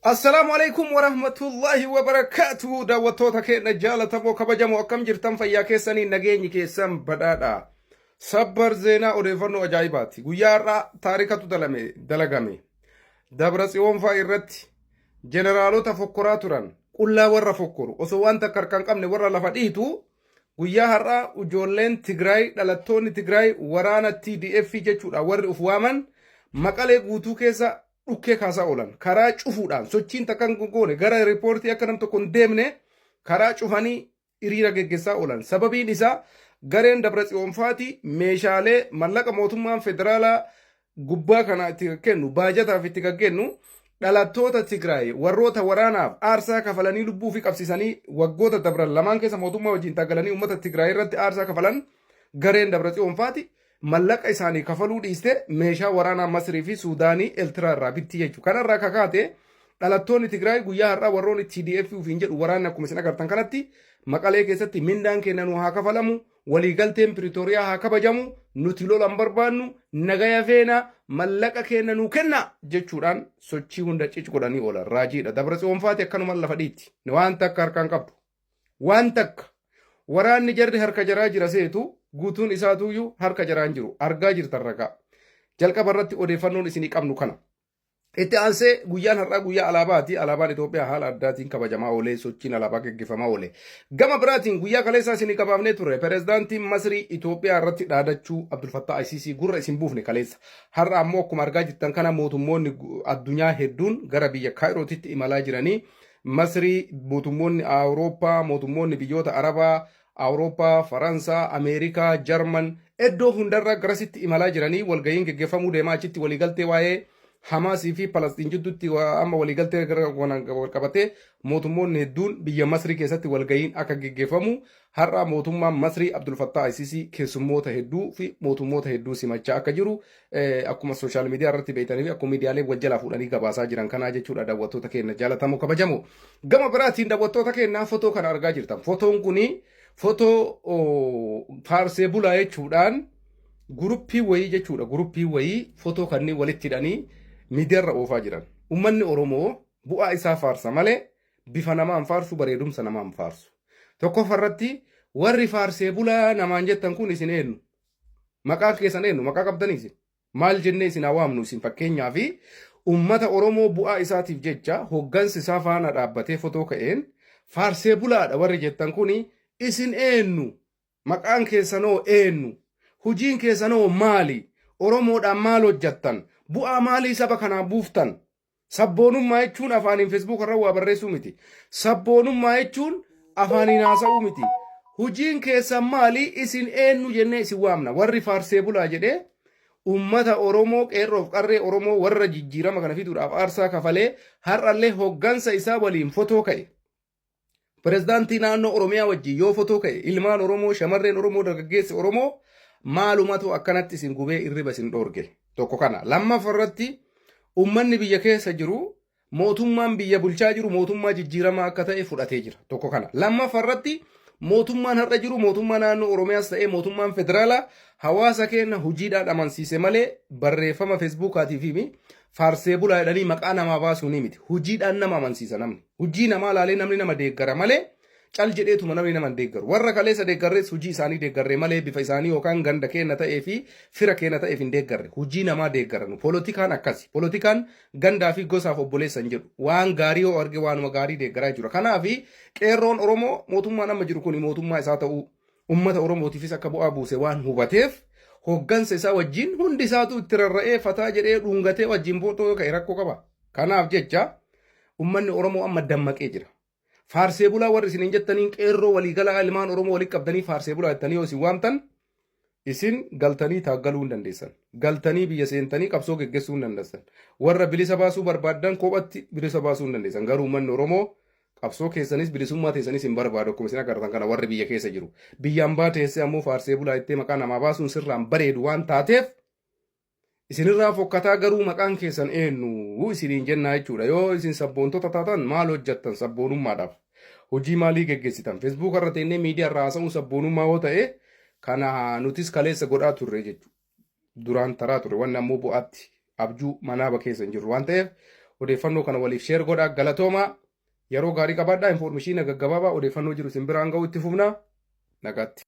Assalaamu alaikum warahmatullahi wabarakaatu. Daawwattoota keenya jaalatamoo kabajamoo, akkam jirtan? Fayyaa keessanii? Nageenyi keessan badhaadha. Sabbar zeenaa, odeeffannoo ajaa'ibaati. Guyyaa har'aa taarikatu dalagame. Dabra Tsiyoon fa'aa irratti jeneraalota fokkoraa turan, qullaa warra fokkoru, osoo waan takka harka hin qabne warra lafa dhiitu, guyyaa har'aa ijoolleen Tigraay, dhalattoonni Tigraay, waraana TDF jechuudha warri uf waaman, Maqalee guutuu keessa dhukkee kaasaa oolan. Karaa cufuudhaan sochiin takka hin goone, gara riippoortii akka nam tokko hin deemne karaa cufanii hiriira geggeessaa oolan. Sababiin isaa gareen Dabra Tsiyoonfaati meeshaalee mallaqa mootummaan federaalaa gubbaa kana itti kennu, baajataaf itti kennu, dhalattoota Tigraay warroota waraanaaf aarsaa kafalanii lubbuu fi qabsiisanii waggoota dabran lamaan keessa mootummaa wajjin taagalanii uummata Tigraay irratti aarsaa kafalan, gareen Dabra Tsiyoonfaati mallaqa isaanii kafaluu dhiiste meeshaa waraanaa Masrii fi Suudaanii, Eeltiraa irraa bitti jechuudha. Kanarraa kakaate dhalattoonni Tigraay guyyaa har'aa warroonni TDF ofiin jedhu, waraanni, akkuma isin agartan kanatti Maqalee keessatti mindaan keenya nu haa kafalamu, waliigalteen Piriitooriyaa haa kabajamu, nuti lola hin barbaannu, nagaya feena, mallaqa keenya nuu kenna jechuudhaan sochii hunda cic godhanii oolan. Raajiidha. Dabra Tsiyoonfaati akkanuma lafa dhiitti. Waan takka harkaan qabdu. Waan takka. Waraanni jarri harka jaraa jira seetu guutuun isaatuyyuu harka jaraan jiru. Argaa jirtan ragaa. Jalqaba irratti odeeffannoon isinii qabnu kana. Itti aansee guyyaan har'aa guyyaa alaabaati. Alaabaan Itoophiyaa haala addaatiin kabajamaa oolee, sochiin alaabaa gaggeeffamaa oole. Gama biraatiin guyyaa kaleessaa isinii qabaafnee turre, pireezidaantiin Masrii Itoophiyaa irratti dhaadachuu Abdul Fattah ICC gurra isin buufne kaleessa. Har'a ammoo akkuma argaa jirtan kana mootummoonni addunyaa hedduun gara biyya Kaayirootitti imalaa jiranii. Masrii, mootummoonni Awurooppaa, mootummoonni biyyoota Arabaa, Awurooppaa, Faransaa, Ameerikaa, Jarman iddoo hundarra garasitti imalaa jiranii walga'iin geggeeffamuu deemaa. Achitti waliigaltee waa'ee Hamaasii fi Palastiin jidduutti amma waliigaltee gara wal qabatee mootummoonni hedduun biyya Masrii keessatti walga'iin akka geggeeffamu, har'a mootummaan Masrii Abdul Fattah ICC keessummoota hedduu fi mootummoota hedduu simachaa akka jiru akkuma social media irratti beektanii fi akkuma miidiyaalee wal jalaa fuudhanii gabaasaa jiran kanaa jechuudha, daawwattoota keenya jaalatamoo kabajamoo. Gama biraatiin, daawwattoota keenyaa, fotoo kana argaa jirtan. Fotoon kuni fotoo faarsee bulaa jechuudhaan guruppii wayii jechuudha. Guruppii wayii fotoo kanneen walitti hidhanii miidiyaarra oofaa jiran. Uummanni Oromoo bu'aa isaa faarsa malee bifa namaan faarsu, bareedumsa namaan faarsu. Tokkoffaa irratti warri faarsee bulaa namaan jettan kun isin eenyu? Maqaan keessan eenyu? Maqaa qabdanii isin? Maal jennee isin haa waamnu isin? Fakkeenyaa fi uummata Oromoo bu'aa isaatiif jecha hoggansi isaa faana dhaabbatee fotoo ka'een faarsee bulaadha warri jettan kuni isin eenyu? Maqaan keessanoo eenyu? Hojiin keessanoo maali? Oromoodhaan maal hojjettan? Bu'aa maalii saba kanaa buuftan? Sabboonummaa jechuun afaaniin Facebook irra waa barreessuu miti. Sabboonummaa jechuun afaaniin haasa'uu miti. Hojiin keessan maali? Isin eenyu jennee isin waamna? Warri faarsee bulaa jedhee uummata Oromoo, qeerroof qarree Oromoo warra jijjiirama kana fiduudhaaf aarsaa kafalee har'allee hoggansa isaa waliin fotoo ka'e. Pireezidaantii naannoo Oromiyaa wajjin yoo fotoo ka'e, ilmaan Oromoo, shamarreen Oromoo, dargaggeessi Oromoo, maalumatu akkanatti isin gubee irriba isin dhoorge? Tokko kana. Lammaffaa irratti uummanni biyya keessa jiru mootummaan biyya bulchaa jiru mootummaa jijjiiramaa akka ta'e fudhatee jira. Tokko kana. Lammaffaa irratti mootummaan har'a jiru, mootummaa naannoo Oromiyaas ta'ee mootummaan federaalaa, hawaasa keenya hojiidhaan amansiise malee barreeffama Feesbuukaatii fi faarsee bulaa jedhanii maqaa namaa baasuu ni miti. Hojiidhaan nama amansiisa namni. Hojii namaa laalee namni nama deeggara malee cal jedheetuma namni nama hin deeggaru. Warra kaleessa deeggarrees hojii isaanii deeggarree malee bifa isaanii yookaan ganda keenya ta'ee fi fira keenya ta'eef hin deeggarre. Hojii namaa deeggaranu. Poolitikaan akkasi. Poolitikaan gandaa fi gosaaf obboleessa hin jedhu. Waan gaarii yoo arge waanuma gaarii deeggaraa jechuudha. Kanaaf qeerroon Oromoo mootummaan amma jiru kun mootummaa isaa ta'uu, uummata Oromootiifis akka bu'aa buuse waan hubateef, hoggansa isaa wajjin hundi isaatu itti rarra'ee fataa jedhee dhungatee wajjin footoo yoo ka'e rakkoo qaba. Kanaaf jecha uummanni Oromoo amma dammaqee jira. Faarsee bulaa warri isiniin jettaniin, qeerroo waliigalaa ilmaan Oromoo walitti qabdanii faarsee bulaa jettanii yoo isin waamtan, isin galtanii taaggaluu hin dandeessan. Galtanii biyya seentanii qabsoo geggeessuu hin dandeessan. Warra bilisa baasuu barbaaddan kophatti bilisa baasuu hin dandeessan. Garuu uummanni Oromoo qabsoo keessanis bilisummaa teessanis hin barbaadu, akkuma isin agartan kana warri biyya keessa jiru. Biyyaan baa teessee ammoo faarsee bulaa jettee maqaa namaa baasuun sirraan bareedu waan taateef isinirraa fokkataa. Garuu maqaan keessan eenyu isiniin jennaa jechuudha. Yoo isin sabboontota taatan maal hojjettan sabboonummaadhaaf? Hojii maalii geggeessitan? Facebook irra teennee miidiyaa irraa haasa'uun sabboonummaa yoo ta'e, kana nutis kaleessa godhaa turre jechuudha. Duraan taraa ture. Wanni ammoo bu'aatti abjuu manaaba keessa hin jirru waan ta'eef, Odeeffannoo kana waliif share godhaa. Galatoomaa, yeroo gaarii qabaadhaa. Information gaggabaabaa odeeffannoo jiru isin biraan ga'u itti fufna. Nagaatti.